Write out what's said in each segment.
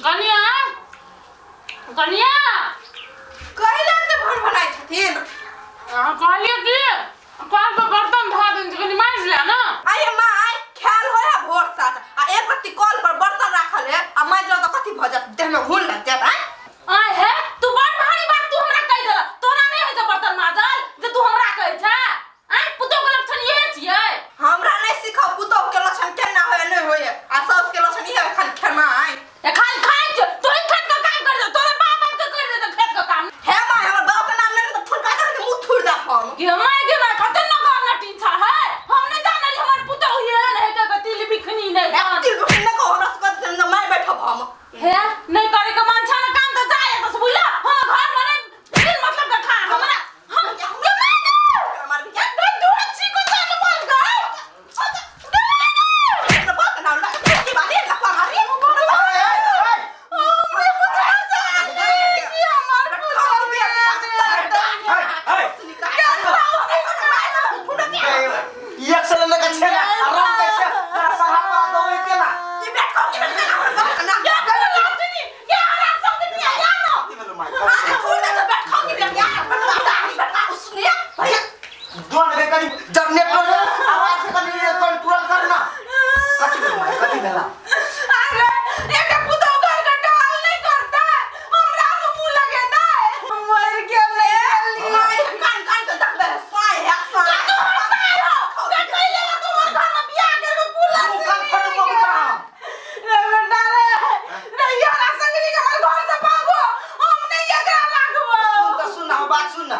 कनिया, कनिया। कैला से भन भनाइ छथिन? अहाँ कहलियै कि कल पर बर्तन धोआ देने छी, कनि माजि ले ने। आये माय, खायल होय है भोर साँझ आ एक रत्ती कल पर बर्तन राखल है आ माजि लो तऽ कथी भऽ जायत, देह में घुल लग जायत? आँय आय हे, तू बड़ भारी बात तू हमरा कहि देला। तोरा नहि होइ छौ बर्तन माजल जे तू हमरा कहै छे? आँय, पुतोह के लक्षण इहे छियै। हमरा नहि सिखाउ पुतोह के लक्षण केना होय नहि होय, आ साउस के लक्षण इहे खाली खेनाइ। ए खाली खाइ छौ तू ही, खेत के काम कर दे। तोरे बाप बाप के कर दे खेत के काम। हे माय, हमर बाप के नाम लेबै तऽ ठुनका के मुँह थुरि देब हम। गे my, गे my, कते न घर नटी छा है। हम नहीं जानै रही हमर पुतोह एहन है के तिल बिखनी नहीं जान। तिल बिखनी नहि कहू हमरा सबके, तऽ माय बैठब हम। हे, नहीं करे के मन छा न काम तऽ जाय बस, बुझला? हम घर में नहीं बिन मतलब के खा हमरा हम गे my गे। मार भी क्या? गे दूर छी को जान बोल गए। गे my गे। हमरा बाप के नाम लगा के बारी लपा मारी। हमरे बुझा जाने कि हमर पुतोह एक से लेके छे ना आराम के छे तोरा सहारा दो केला। क्या करे लाजनी क्या हमरा संग नहीं आया ना? कथी भेलो माय? दोन रे कनी जब नेट आवाज के कनी कंट्रोल करना। कथी भेलो माय, कथी भेला? अरे, एक पुतोह घर का टहल नहीं करता है, हमरा से मुंह लगेता है, मर गेलै। तू हंसाय हो का कइले ला तू हमर घर में बियाह करके कुला मुंह कान फटबो के काम। रे बेटा रे, रे यारा संगनी के हमर घर से भागो, हम नहीं एकरा राखबो। सुन त, सुन हम बात सुन ना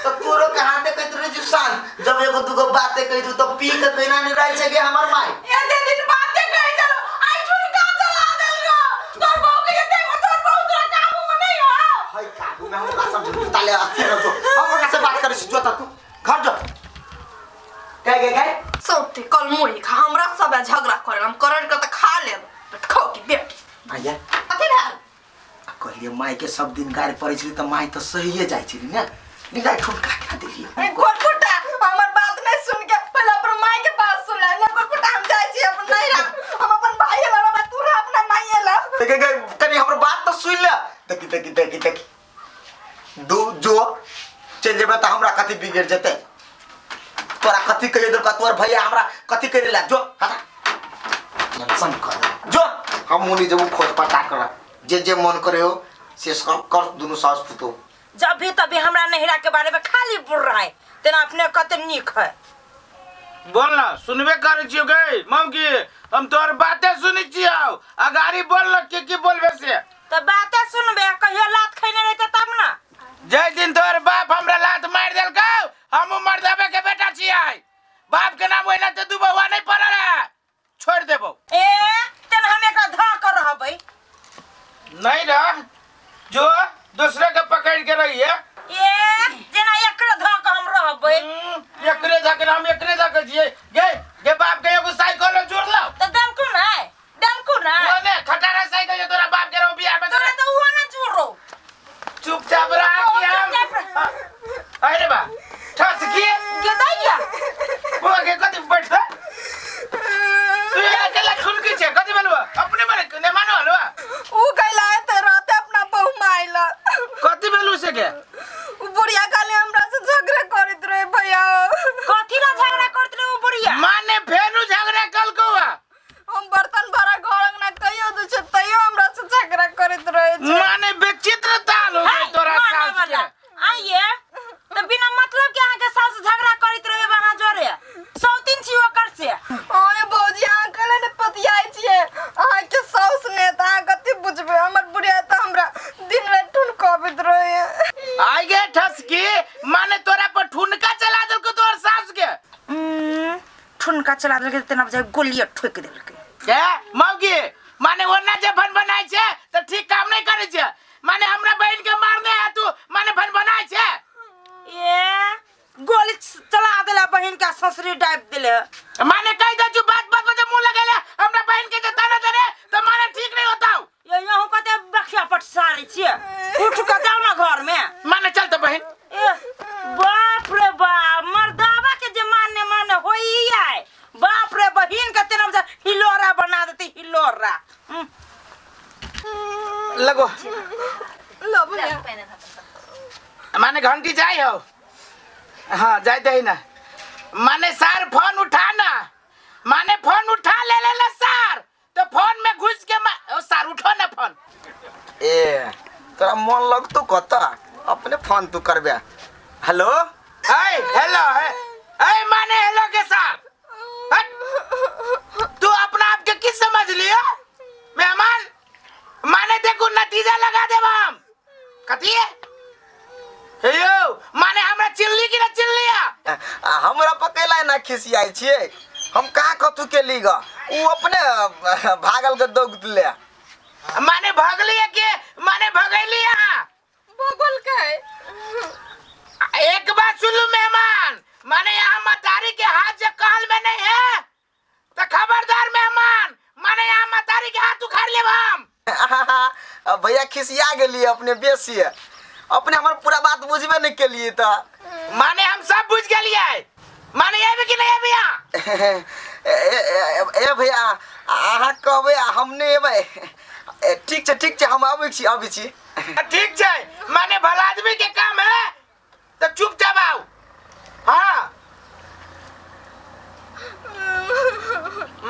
त तोरो के हाथे कहत रहे जुसान जब एगो दुगो बातें कहि दू त पी के कहिना नहीं रहै छै गे हमर माय। एते दिन बाते कहै छलो, आइ ठुनका चला देलको। तोर बहू के जे देखबो, तोर बहू तोरा काबू में नहीं हो। है काबू में, हम ओकरा समझ ताले अथी रह जो, हम ओकरा से बात करै छी। जो त तू घर जो गए गए गए। सौते कल मुही खा, हमरा सब झगड़ा करे, हम करड़ के तऽ खा लेब। खाओ की बेटी। भैया। कथी भेल? आ कहलिए माय के सब दिन गारि पड़ै छलै तऽ माय तऽ सहिए जाइ छलै ने, निगाह ठुनका के देलियै। गोरपुटा हमर बात नहीं सुन के पहले अपन माय के बात सुन ले ना। गोरपुटा, हम जाइ छी अपन नैहरा, हम अपन भाई ला रहबै, तू रह अपना माय ला। देखे गए, कनी हमर बात तऽ सुन ले। देखी देखी देखी देखी, दू जो चलि जेबै तऽ हमरा कथी बिगड़ि जेतै? तोरा कथी कहियो देलका तोहर भैया? हमरा कथी कहि देला? जो हटा, टेंशन कर दे। जो हम मुनि जेबू खोज पता कर, जे जे मन करे हो से सब कर दुनू सास पुतोह। जब भी तभी हमरा नैहरा के बारे में खाली बोल रहा है, तेना अपने कते नीक है। बोल ना, सुनबे करै छियो गे मौगी, हम तोहर बाते सुनै छियौ। अगाड़ी बोल ना, की की बोलबे से। तो बाते सुनबे, कहियो लात खैने रहते तब ना। जै दिन तोहर बाप हमरा लात मारि देलकौ, हमहूँ मर्दाबे के बेटा छियै। बाप के नाम ओहिना ते दू बौआ नहीं पड़ल है, छोड़ देबौ। ए तेना हम एकरा धऽ कर रहबै। नहीं रह, जो दूसरे के पकड़ के रहिए। ए जेना एकरे धऽ के हम रहबै। एकरे धके, हम एकरे धके छियै। गे गे, बाप के एगो साइकिल जोड़ लाओ। तऽ देलकू नै, देलकू नै। वो ने खटारा साइकिल जो तोरा बाप के रहो बियाह में। तोरा तऽ उहो ना जुड़ो। चुपचाप रह कि हम चुपचाप रह। अरे बा ठस किए गेदैया। वो के कथी बैठ तू अकेला खुनकी छे? कथी भेलुआ? अपने मने ने मानो हलुआ। उ कैला एते रहते अपना बहू माय ला। कथी भेलु से के? उ बुढ़िया खाली हमरा से झगड़ा करैत रहे भैया। कथी ला झगड़ा करत रहे उ बुढ़िया? माने फेरू झगड़ा कलको बा? हम बर्तन भरा घर अंगना कहियो दै छै, तैयो हमरा से झगड़ा करैत रहे छै। माने विचित्र ताल हो गई तोरा माने सास वाला। के। आइए तो बिना मतलब के अहाँ के सास झगड़ा करैत रहे अहाँ जोरे, सौतीन छी ओकर से। अरे भौजी, अहाँ कहले ने पतियाइ छियै अहाँके साउस ने, तऽ अहाँ कथी बुझबै? हमर बुढ़िया तऽ हमरा दिन राति ठुनकबैत रहे। आई गे ठसकी, माने तोरा पर ठुनका चला देलको तोहर सास के? ठुनका चला देलकै तेना बुझाइ गोलिये ठोकि देलकै। के मौगी, माने ओना जे भन बनाय छै तऽ ठीक काम नहीं करै छै। माने हमरा बहन के मारने है तू, माने भन बनाय छै। ए गोली चला देला बहिन के, ससुरी डाबि देले। माने कह दे जो बात बात पर मुंह लगेले हमरा बहन के जे ताना देने तो माने ठीक नहीं होता। ये यहूँ कते बखिया पट सारी छियै, उठ के जाउ ना घर में। माने चल तो बहन। ए बाप रे बाप, मर्दावा के जे माने माने होई आए। बाप रे, बहिन के तेना हिलोरा बना देते हिलोरा। लगो लो भैया माने घंटी जाय हो हाँ जाय दही ना माने सार फोन उठा ना माने फोन उठा ले ले ले सार तो फोन में घुस के ओ सार उठो ना फोन ए तोरा मन लगतो कत अपने फोन तू करबे हेलो ए हेलो है ए माने हेलो के सार हट तू अपना आप के किस समझ लिया मेहमान माने देखो नतीजा लगा देब हम कथी है हे यो माने हमरा चिल्ली कि ना चिल्लिया आ, हमरा पकैला ना खिसियाइ छियै हम कहाँ कथू के ली ग उ अपने भागल के दौड़ ले माने भगली है के माने भगैली यहाँ भगोल के एक बात सुन लू मेहमान माने यहाँ मतारी के हाथ जो कहल में नहीं है तो खबरदार मेहमान माने यहाँ मतारी के हाथ उखाड़ लेब हम आ, भैया खिसिया गेलियै अपने बेसी अपने हमर पूरा बात बुझबे नहीं केलिए तऽ माने हम सब बुझ गेलिए माने आबे कि नहीं आबे यहाँ ए, ए, ए भैया अहाँ कहबै आ हम नहि एबै ए, ठीक छै हम अबै छी अबै छी ठीक छै माने भला आदमी के काम है तो चुपचाप आओ हाँ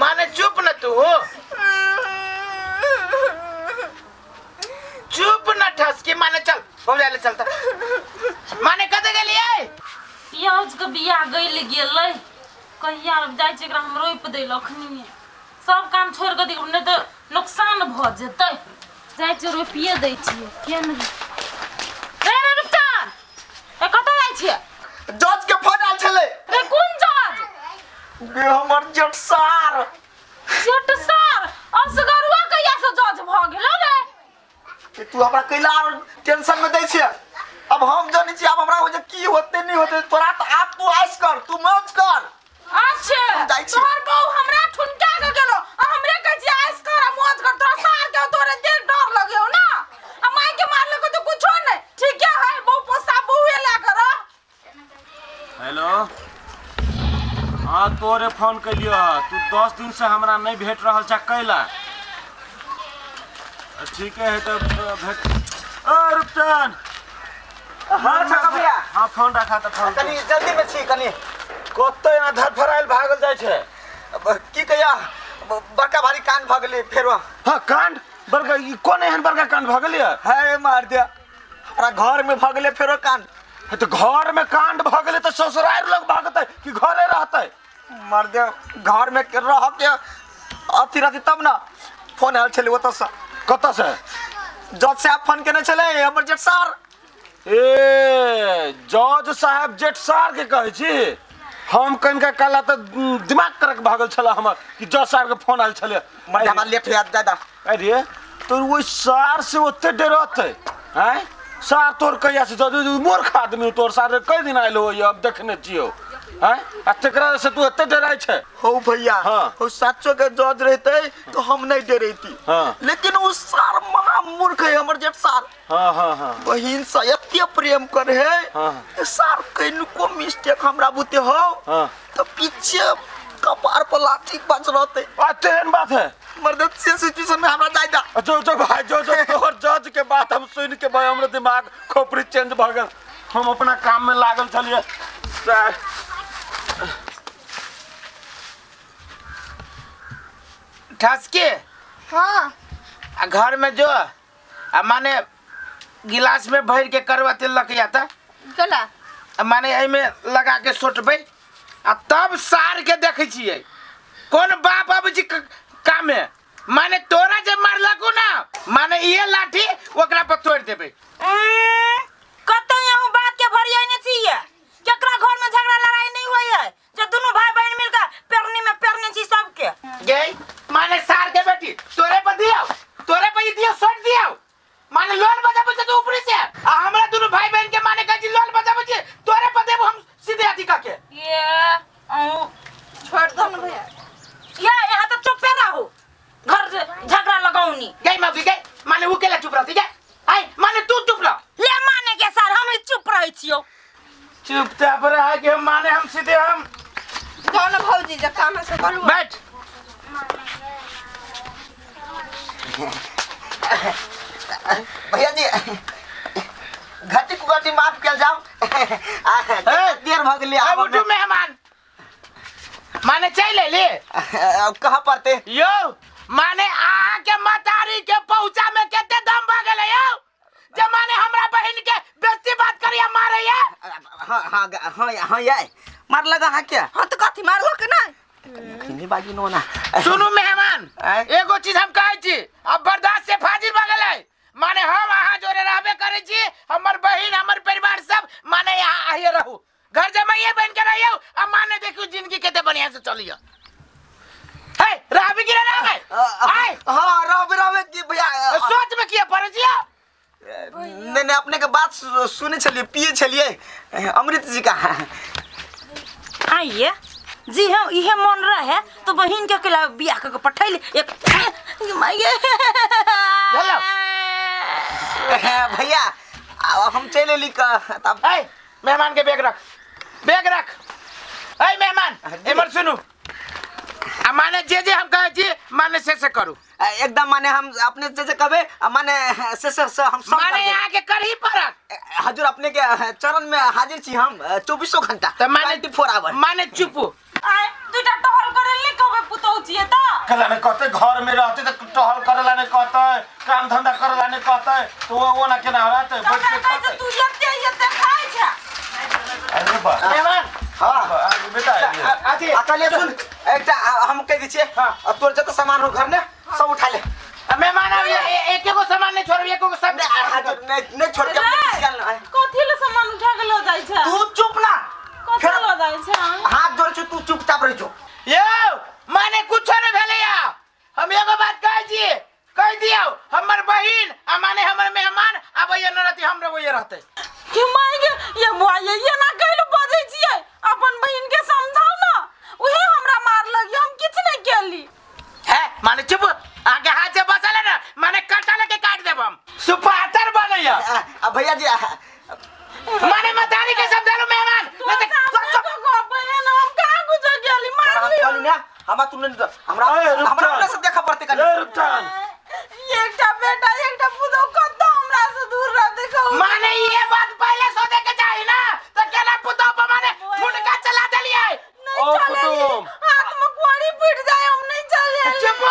माने चुप न तू हो चुप न ठसकी माने चल हो जाए चलता माने कते गेलिए प्याज के बिया गलि गेलै कहिया जाइ छै एकरा हम रोपि दै लए अखनिये सब काम छोड़ि कऽ देखब नहि तऽ नुकसान भऽ जेतै जाइ छियै रोपिए दै छियै किया नहि रे रे रुपचान ए कतऽ जाइ छियै जज के फोन आयल छलै रे कोन जज बे हमर जेठ सार जेठ सर असगरुआ कहिया से जज भऽ गेलो रे कि तू हमरा कैला और टेंशन में दै छियै अब हम जानै छी आब हमरा हो जे की होते नहीं होते तोरा तो आप तू ऐश कर तू मौज कर अच्छे जाइ छी। तोहर बहू हमरा ठुनका के गेलो आ हमरे कहै छी ऐश कर आ मौज कर तोरा सार के तोरे देह डर लगे हो ना आ माय के मारलको तो कुछो नहीं ठीक है बहू पोसा बहुए ला कर हेलो हाँ तोरे फोन कैलियो ह तू 10 दिन से हमरा नहीं भेट रहल छ कैला ठीक है तब भेट ओ रुपचन हाँ छका भैया हाँ फोन रखा त फोन कनी जल्दी में छी कनी कतौ एना धरफरायल भागल जाइ छै अब की कहिया बड़का भारी कान भऽ गेलै फेरो हाँ कांड बड़का ई कोन एहन बड़का कांड भऽ गेलै है मार दिया हमरा घर में भऽ गेलै फेरो कान तऽ घर में कांड भऽ गेलै तऽ ससुरारि लोग भागतै कि घरे रहतै मार दिया घर में रह के अथी रहती तब ना फोन आयल छलै ओतऽसँ कतऽ से जज साहब फोन केने छलै हमर जेठ सर ए जज साहब जेठ सार के कहै छी हम कनिका काला तऽ दिमाग करक भागल छलै हमर कि जज साहब के फोन आयल छलै मर हमरा लेट होयत दादा अरे तोर ओहि सार से ओते डरतै आँय सार तोर कहिया से जज मूर्ख आदमी तोर सार कई दिन आयल हो अब देखने छियौ आँय आ तेकरा से तू एते डराइ छै हो भैया हाँ। हो साचो के जज रहते तो हम नहीं डरती हाँ। लेकिन वो सार महामूर्ख है हमर जेठ सार हाँ हाँ हाँ बहिन से एते प्रेम करे है हाँ। सार कनिको मिस्टेक हमरा बुते हो हाँ। तो पीछे कपार पर लाठी बच रहते आ तेहन बात है मर्द से सिचुएशन में हमरा जाय दा जो जो भाई जो जो तोहर जज के बात हम सुन के भाई हमर दिमाग खोपड़ी चेंज भऽ गेल हम अपना काम में लागल छलियै ठसके हाँ आ घर में जो आ माने गिलास में भर के करुआ तेल लग जाता कला आ माने एहिमे लगा के सोटबै आ तब सार के देखै छियै कोन बाप अबै छै कामे माने तोरा जे मारलकू ना माने इहे लाठी ओकरा पर तोड़ि देबै कतौ अहूँ बात के भरियाने छियै केकरा घर में झगड़ा लड़ाई नहीं हुई है जे दुनू भाई बहन मिलकर पेरनी में पेरने छी सबके गई माने सार के बेटी तोरे पर दियो तोरे पर ही दियो सोट दियो माने लोल बजाबै छै तो ऊपरी से आ हमरा दुनू भाई बहन के माने कहै छी लोल बजाबै छै तोरे पर देबो हम सीधे अथी कऽ के ये अहूँ छोड़ दो ना भैया या यहाँ तो चुपे रहो घर से झगड़ा लगाउनी गई मौसी गई माने उ केला चुप रहती गई आई माने तू चुप रह ले माने के सर हम ही चुप रहे छियो चुपचाप रह के माने हम सीधे हम जाओ ना भौजी जब काम है से करू बैठ भैया जी घटी कुघटी माफ कयल जाओ। आ, देर भऽ गेलै। ए आबऽमे। उठू मेहमान, माने चलि एली। अब कहाँ पड़ते? यौ माने अहाँ के मतारी के पहुंचा में कते दम भऽ गेलै यौ, जे माने हमरा बहिन के बेइज्जती बात करिया मारैया। हाँ हाँ हाँ हाँ, ये मार लगा। हाँ क्या? हाँ तऽ कथी मारलक नहि? खिनी बाजी नो ना। सुनू मेहमान, आँय? एगो चीज हम कहै छी, अब बर्दाश्त से फाजिल भऽ गेलै। माने हम अहाँ जोरे रहबे करै छी, हमर बहिन हमर परिवार सब माने यहाँ आइए रहू, घर जमाइए बन के रहियो। आ माने देखियो जिंदगी कते बढ़िया से चलियो। हे रहबे कि ना रहबे? आय। हाँ, रहबे रहबे की भैया। सोच में किया पड़ै छियै? नहीं नहीं, अपने के बात सुने छलिए, पिए छलिए अमृत जी का। आइए जी, हाँ इहे मन रहे तो बहिन के अकेला बियाह के पठैली एक माइये। हेलो। भैया, अब हम चल एली तब। ए मेहमान के बैग रख, बैग रख। ए मेहमान, एमर सुनू, आ माने जे जे हम कहै छी माने से से करू। एकदम, माने हम अपने जे जे कहबे आ माने से से, से हम सब माने करबै। यहाँ के करही पड़त। हजूर, अपने के चरण में हाजिर छी हम चौबीसों घंटा। तऽ माने 24 आवर। माने चुप। आय दुटा टहल करे ले कहबे पुतहु छियै तऽ। कला नहीं कहते, घर में रहते तो टहल करेला नहीं कहते, काम धंधा करेला नहीं कहते, तो वो ना केना रहते बैठ हमरा के कहै छै खाते। तू एते एते खाइ छै। अरे बा। मेहमान। हाँ। आगे बेटा आइए। अथी आ कहलिए सुन, एकटा हम कह दै छियै। हाँ। आ तोर जते सामान हो घर में सब उठा ले। आ मेहमान, अब एक एगो सामान नहीं छोड़ब, एको गो सब। नहीं, हजूर, नहीं नहीं, छोड़ के अपने किसी गाल ना। कथी ले सामान उठा के लऽ जाइ छै? तू चुप ना। कथी लऽ जाइ छै? हाथ जोड़ छु, तू चुपचाप रह जो। यौ माने कुछो नहीं भेलै या, हम एगो बात कहै छी, कहि दियौ, हमर बहिन आ माने हमर मेहमान आबैया न रहती, हम रहोइए रहतै। कि माय गे, ये बुआ ये एना कैले बजै छियै? अपन बहिन के समझाउ न, उहे हमरा मारलक, हम किछु नहि केली। है माने चुप, आगे हाथ से बचल है ना माने काटा लेके काट देब हम, सुपातर बनैया। आ भैया जी, माने मतारी के सब देलू मेहमान। तू नहीं तो सामने कऽ कऽ बहिन, हम कहाँ कुछो केली? हम मारली। कहलू ना, हमरा तू नहीं हमरा ए, रुक हमरा जा। अपने से देखा पड़ते कनी। ए रुपचन। एकटा बेटा एकटा पुतहु कतौ हमरा से दूर रहतै कहू? माने ये बात पहले सोचे के चाही ना, तो केना पुतोह पर माने फुटका चला देलियै। नहीं ओ चलेली। कुटुम। हाथ में कोड़ी फूट जाए, हम नहीं चलेली। चुप,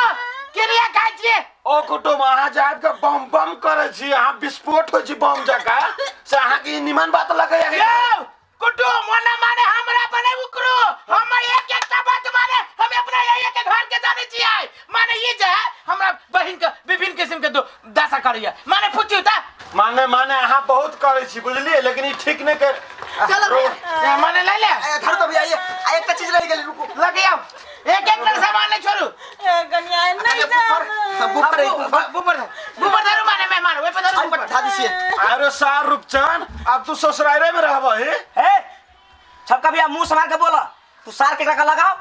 क्रिया खाइ छियै। ओ कुटुम, अहाँ जाइत के बम बम करै छी, अहाँ विस्फोट होइ छी बम जकाँ, से अहाँके ई निमन बात लगैया? यौ कुटुम, ओना माने हमरा बने उकरू, हम एक एकटा बात माने हम अपना यही के घर के जाने छियै। माने ई जे है हमरा बहिन के विभिन्न किस्म के दो दशा करैया, माने पूछियो त। माने माने अहाँ बहुत करै छी, बुझलियै, लेकिन ई ठीक नहि कर। चलो भैया। ए, माने ले ले। ए, धर तो भैया, ये आ एकटा चीज रह गेल, रुको। लगियो, एक एक टा सामान नहीं छोड़ू। ए कनिया, नहीं बुफर जाना। Buffer buffer. बुपर बुपर धरू, माने मेहमान ओइ पर धरू। आई पर धा दिसिए। अरे सार रूपचन, अब तू ससुरारे में रहबही? ए सबका भैया, मुंह संभाल के बोला। तू सार के का लगाओ,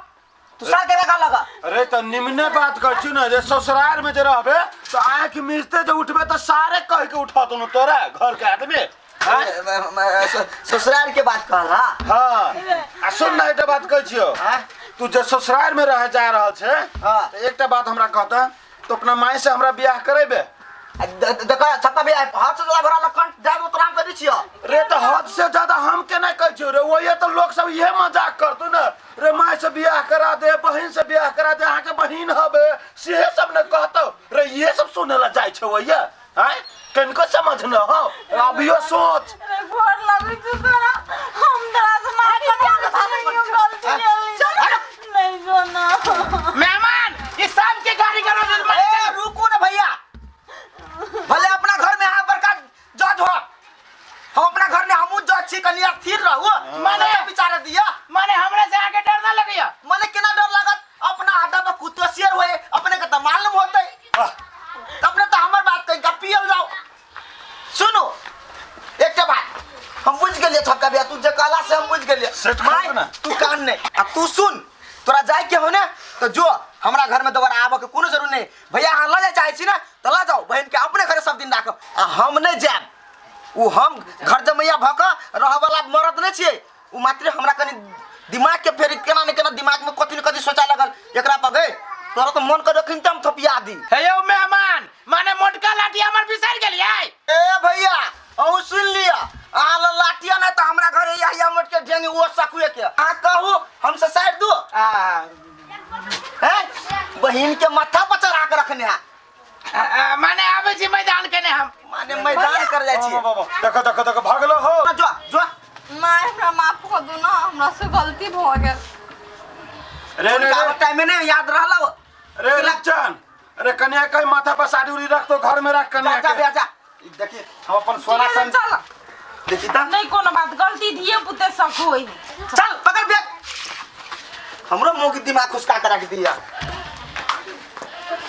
तू सार के का लगा। अरे त निमने बात कहै छी ने, जे ससुरार में जे रहबे तो आँख मिचते जे उठबे तऽ सारे कह के उठत नु तोरा घर के आदमी। आँय? ससुराल के बात कहल। हाँ। हाँ, आ सुन ना, एकटा बात कहै छियौ। हाँ? तू जे ससुरार में रहे जा रहल छै, हाँ। तऽ एकटा बात हमरा कहता, तो अपना माय से हमरा बियाह करेबे? देखा छक्का भैया, हाथ से ज्यादा भरा लखन जाब तोरा हम कह छियो। रे तऽ हद से ज्यादा हम केना कहै छियौ रे? ओहे तऽ लोक सब इहे मजाक करतौ ने, रे माय से बियाह करा दे, बहिन से बियाह करा दे, अहाँके बहिन हबे, सेहे सब ने कहतौ रे। इहे सब सुनै ला जाइ छै ओहिये। आँय, कनिको समझ न हो, अभियो सोच। रे गोर लगै छौ तोरा, हम तोरा से माफी मांगै छियौ, गलती केली। नहीं जो ना। मेहमान, ई सब के गाड़ी करो। ए रुको ना भैया, भले अपना घर में अहाँ बड़का जज हो, हम अपना घर में हमहूँ जज छी, कनी स्थिर रहू। माने विचार दिया। माने हमरा से आगे डर ना लगैया? मने केना डर लागत? अपना आडा में कुत्तो शेर होए, अपने के त मालूम होतै। त अपने त हमर बात कहि के पियल जाओ। सुनू, एकटा बात हम बुझ गेलियै, छक्का भैया, तू जे कहला से हम बुझ गेलियै। सेट माय, खाउ ने। तू कान नहीं आ तू सुन, तोरा जाय के हो ने तो जो, हमरा घर में दोबारा आबऽ के कोनो जरूर नहीं। भैया, अहाँ लऽ जाय चाहै छी ने तऽ लऽ जाओ बहिन के, अपने घरे सब दिन राखब आ हम नहीं जायब। उ हम घर जमैया भऽ कऽ रहऽ वाला मरद नहीं छियै। उ मात्र हमरा कनि दिमाग के फेर केना ने केना दिमाग में कथी ने कथी सोचा लगल एकरा पर। गए तोरा तऽ मन कर रखिन तऽ हम थपिया दी। हे यौ मेहमान, माने मोटका लाठी हमर बिसरि गेलियै। ए भैया अहूँ सुन लिअ, अहाँ लग लाठिया नहि तऽ हमरा घरे याहिया मोट के ढेंग ओ सकुए के अहाँ कहू हम ससारि दू। आ हैं बहिन के माथा पर चढ़ा के रखने है। आ, आ, माने आबै छी मैदान केने हम। माने मैदान कर जाइ छी। देखो देखो देखो भागलो हो। जो जो माय हमरा माफ कऽ दू ना, हमरा से गलती भऽ गेल। रे रे रे टाइम नहीं याद रहलो। रे रुपचन, अरे कन्या के माथा पर साड़ी उड़ी रख तो घर में रख कन्या जा जा के। जा जा देखिए हम अपन सोना ठीक है, सन चल देखी ता नहीं कोनो बात, गलती धिये पुते सक होई। चल पकड़ बैग, हमरो मुंह के दिमाग खुशका के रख दिया।